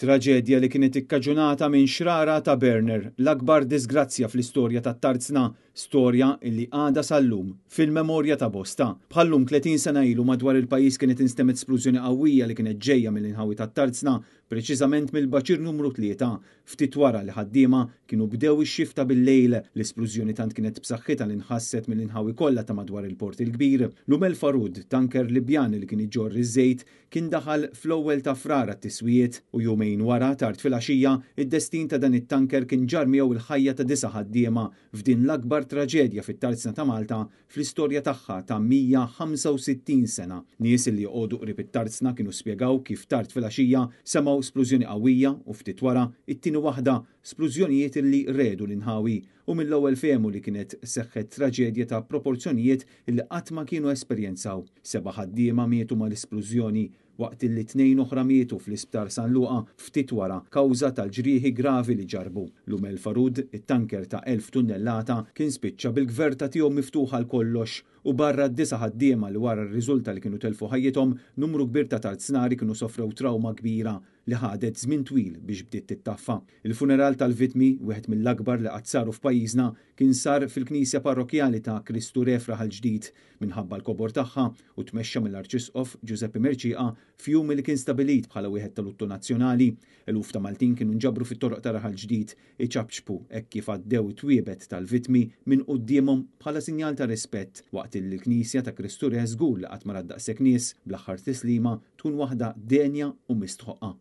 Traġedja li kienet ikkaġunata minn xrara ta' burner, l-akbar diżgrazzja fl-istorja tat-Tarzna, storja illi għadha sal-lum fil-memorja ta' bosta. Bħal-lum 30 sena ilu madwar il-pajjiż kienet instemgħet splużjoni qawwija li kienet ġejja mill-inħawi tat-Tarzna, preċiżament mill-baċir numru 3, ftit wara li ħaddiema kienu bdew ix-xifta bil-lejl. L-isplużjoni tant kienet b'saħħitha li nħasset mill-inħawi kollha ta' madwar il-Port il-Kbir. L-Umel Farud, tanker Libjan li kien iġorr iż-żejt, kien daħal fl-ewwel ta' Frar għat-tiswijiet u jumejn wara, tard filgħaxija, id-destin ta' dan it-tanker kien ġarr miegħu l-ħajja ta' disa' ħaddiema f'din l-akbar traġedja fit-Tarzna ta' Malta fl-istorja tagħha ta' 165 sena. Nies li joqogħdu qrib it-Tarzna kienu spjegaw kif tard filgħaxija semgħu splużjoni qawwija u ftit wara, it-tieni waħda, splużjonijiet li regħdu l-inħawi u mill-ewwel fehmu li kienet seħħet traġedja ta' proporzjonijiet li qatt ma kienu esperjenzaw. Seba' ħaddiema mietu mal-isplużjoni waqt li tnejn oħra mietu fl-Isptar San Luqa ftit wara kawża tal-ġrieħi gravi li ġarrbu. L-Umel Farud, it-tanker ta' 1,000 tunnellata, kien spiċċa bil-gverta tiegħu miftuħa għal kollox u barra d-disa' ħaddiema li wara rriżulta li kienu telfu ħajjithom, numru kbir ta' tarznari kienu sofrew trawma kbira li ħadet żmien twil biex bdiet tittaffa. Il-funeral tal-vittmi, wieħed mill-akbar li qatt saru f'pajjiżna, kien sar fil-Knisja Parrokkjali ta' Kristu Re f'Raħal Ġdid minħabba l-kobor tagħha u tmexxa mill-Arċisqof Ġużeppi Mercieca f'jum li kien stabilit bħala wieħed ta' luttu nazzjonali. Eluf ta' Maltin kienu nġabru fit-toroq ta' Raħal Ġdid iċapċpu hekk kif għaddew it-twiebet tal-vittmi minn quddiemhom bħala sinjal ta' rispett waqt li l-Knisja ta' Kristu Re żgur li qatt ma rat daqshekk nies bl-aħħar tislima tkun waħda denja u mistħoqqa.